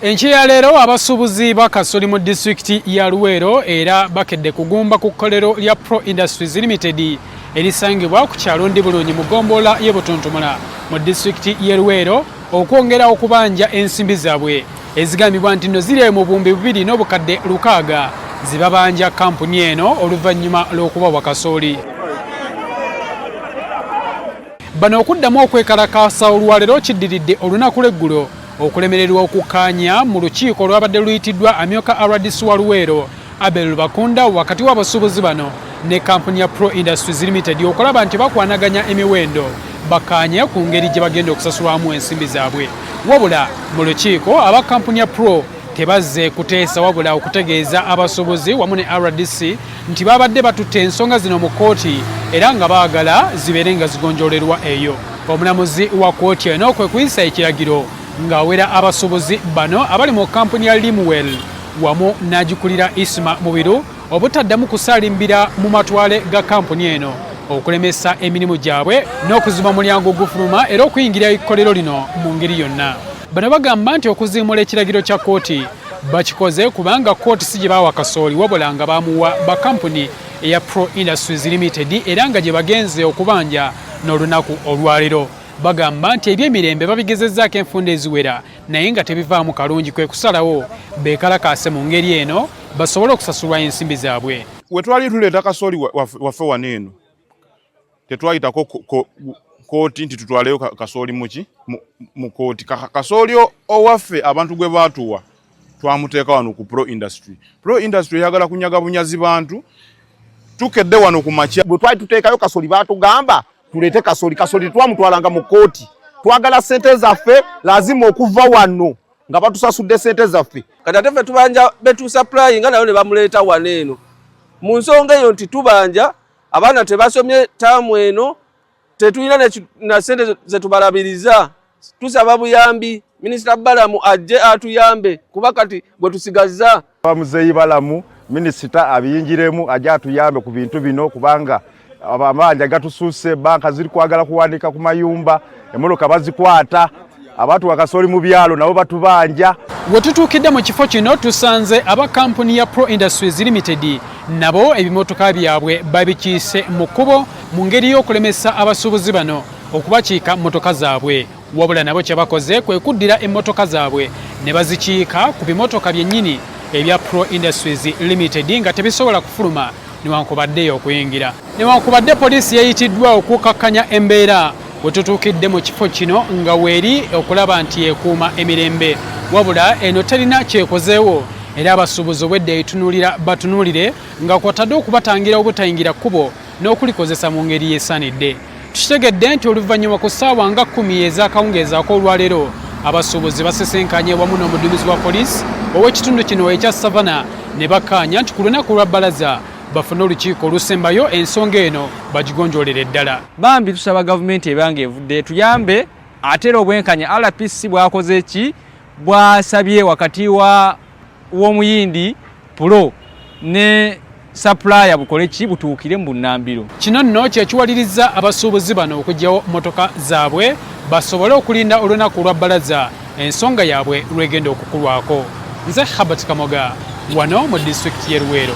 Enkya ya leero abasuubuzi ba kasooli mu disitulikiti ya Luweero era bakedde kugumba ku kkolero lya Pro Industries Limited erisangibwa ku kyalo Ndibulunyi mu ggombolola y'e Butuntumula mu disitulikiti y'e Luweero okwongera okubanja ensimbi zaabwe ezigambibwa nti nno ziri mu 2600 zibabanja kampuni eno oluvannyuma lw'okubawa kasooli. Bano okuddamu okwekalakaasa olwaleero kiddiridde olunaku lw'eggulo okulemererwa okukkaanya mu lukiiko olwabadde luyitiddwa amyuka RDC wa Luweero Abel Lubakunda wakati w'abasuubuzi bano ne kampuni ya Pro Industries Limited okulaba nti bakwanaganya emiwendo bakkaanye ku ngeri gye bagenda okusasulwamu ensimbi zaabwe. Wabula mu lukiiko aba kampuni ya Pro tebazze kuteesa wabula okutegeeza abasuubuzi wamu ne RDC nti babadde batutte ensonga zino mu kkooti era nga baagala zibeere nga zigonjoolerwa eyo. Omulamuzi wa kkooti eno kwe kuyisa ekiragiro ng'awera abasuubuzi bano abali mu kampuni ya Limwell wamu n'agikulira Isma Mubiru obutaddamu kusaalimbira mu matwale ga kampuni eno okulemesa emirimu gyabwe n'okuziba omulyango ogufuluma era okuyingira ekkolero lino mu ngeri yonna. Bano bagamba nti okuziimula ekiragiro kya kkooti bakikoze kubanga kkooti si gye baawa kasooli wabula nga bamuwa ba kampuni eya Pro Industries Limited era nga gye bagenze okubanja n'olunaku olwaleero. Bagamba nti eby'emirembe babigezezzaako enfunda eziwera naye nga tebivaamu kalungi kwe kusalawo beekalakaase mu ngeri eno basobole okusasulwa ensimbi zaabwe. We twali tuleeta kasooli waffe wano eno tetwayitako kooti nti tutwaleyo kasooli muki mu kooti. Kasooli owaffe abantu gwe baatuwa twamuteeka wano ku Pro Industry. Pro Industry eyagala kunyaga bunyazi bantu. Tukedde wano ku makya. Bwe twali tuteekayo kasooli baatugamba tuleete kasooli. Kasooli twamutwalanga mu kooti. Twagala ssente zaffe, lazima okuva wano nga batusasudde ssente zaffe. Kati ate ffe tubanja betusupply nga nayo ne bamuleeta wano eno mu nsonga eyo nti tubanja abaana tebasomye taamu eno, tetulina na ssente zetubalabiriza. Tusaba buyambi, Minisita Balamu ajje atuyambe kuba kati gwe tusigazza. Muzeeyi Balamu minisita abiyingiremu ajje atuyambe ku bintu bino kubanga amabanja gatusuuse, banka ziri kwagala kuwandika ku mayumba, emmotoka bazikwata, abatuwa kasooli mu byalo nabo batubanja. We tutuukidde mu kifo kino tusanze aba kampuni ya Pro Industries Limited nabo ebimotoka byabwe babikiise mu kkubo mu ngeri y'okulemesa abasuubuzi bano okubakiika mmotoka zaabwe. Wabula nabo kye bakoze kwe kuddira emmotoka zaabwe ne bazikiika ku bimotoka byennyini ebya Pro Industries Limited nga tebisobola kufuluma newankubadde okuyingira. Newankubadde poliisi yayitiddwa okukakkanya embeera, we tutuukidde mu kifo kino nga weeri okulaba nti ekuuma emirembe, wabula eno terina kyekozeewo era abasuubuzi obwedda etunuulira batunuulire nga kwatadde okubatangira obutayingira kkubo n'okulikozesa mu ngeri yesaanidde. Tukitegedde nti oluvannyuma ku ssaawa nga 10 ez'akawungeezi ak'olwaleero abasuubuzi basisinkanye wamu n'omuduumizi wa poliisi ow'ekitundu kino ekya Savannah ne bakkaanya nti ku lunaku lwa bbalaza bafune olukiiko olusembayo ensonga eno bagigonjoolere ddala. Bambi tusaba gavumenti ebanga evudde etuyambe ate era obwenkanya RPC bwakoze ki bwasabye wakati wa w'omuyindi Pro ne supplier bukole ki butuukire mu bunnambiro. Kino nno kye kiwalirizza abasuubuzi bano okuggyawo mmotoka zaabwe basobole okulinda olunaku lwa bbalaza ensonga yaabwe lwegenda okukulwako. Nze Herbert Kamoga wano mu disitulikiti y'e Luweero.